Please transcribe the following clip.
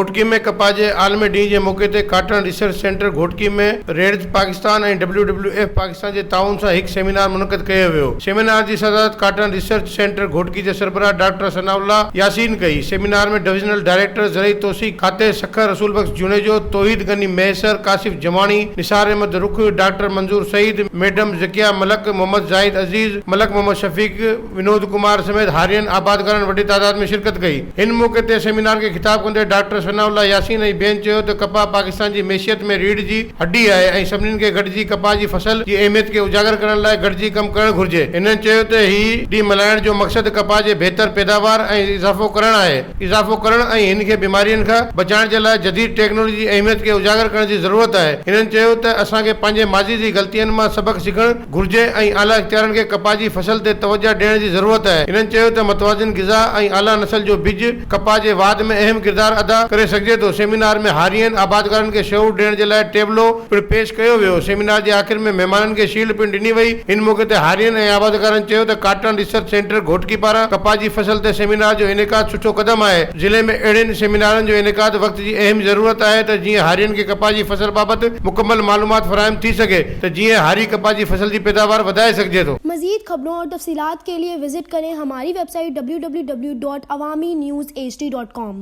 گهوٽڪي ۾ ڪپهه جي عالمي ڏينهن جي موقعي تي cotton research centre Ghotki ۾ reads Pakistan ۽ W W F Pakistan جي تعاون سان هڪ سيمينار منعقد ڪيو ويو. سيمينار جي صدارت ڪاٽن ريسرچ سينٽر گهوٽڪي جي سربراهه ڊاڪٽر ثناء الله ياسين ڪئي. سيمينار ۾ ڊويزنل ڊائريڪٽر زرعي توسيع کاتي سکر رسول بخش جوڻيجو، توحيد غني مهيسر، ڪاشف جماڻي، نثار احمد رک، ڊاڪٽر منظور سعيد، ميڊم ذڪيه ملڪ، محمد زاهد عزيز، ملڪ محمد شفيق، ونود ڪمار سميت هارين، آبادگارن وڏي تعداد ۾ شرڪت ڪئي. هن موقعي تي سيمينار کي خطاب ڪندي ڊاڪٽر ثناء الله ياسين ۽ ٻين چيو ته ڪپهه پاڪستان جي معيشت ۾ ريڙهه جي هڏي آهي ۽ سڀني کي گڏجي ڪپهه جي فصل جي اهميت کي اجاگر ڪرڻ لاء گڏجي ڪم ڪرڻ گهرجي. هنن چيو ته هي ڏينهن ملهائڻ جو مقصد ڪپهه جي بهتر پيداوار ۽ اضافو ڪرڻ آهي. اضافو ڪرڻ ۽ هن کي بيمارين کان بچائڻ جي لاء جديد ٽيڪنالاجي جي اهميت کي اجاگر ڪرڻ جي ضرورت آهي. هنن چيو ته اسان کي پنهنجي ماضي جي غلطين مان سبق سکڻ گهرجي ۽ اعليٰ اختيارين کي ڪپهه جي فصل تي توجهه ڏيڻ جي ضرورت آهي. هنن چيو ته متوازن غذا ۽ اعليٰ نسل جو ٻج ڪپهه جي واڌ ۾ اهم ڪردار ادا ڪري سگهجي ٿو. سيمينار ۾ هارين، آبادگارن کي شعور ڏيڻ جي لاء ٽيبلو پڻ پيش ڪيو ويو. سيمينار جي آخر ۾ مهمانن کي شيلڊ پڻ ڏني وئي. ان موقعي تي هارين ۽ آبادگارن چيو ته ڪاٽن ريسرچ سينٽر گهوٽڪي پاران ڪپهه جي فصل تي سيمينار جو انعقاد سٺو قدم آهي. ضلعي ۾ اهڙين سيمينارن جو انعقاد وقت جي اهم ضرورت آهي ته جيئن هارين کي ڪپهه جي فصل بابت مڪمل معلومات فراهم ٿي سگهي ته جيئن هاري ڪپهه جي فصل جي پيداوار وڌائي سگهجي ٿو. مزيد خبرون اور تفصيلات کے لئے وزٽ ڪرين ھماري web site www.awamiNewsHD.com.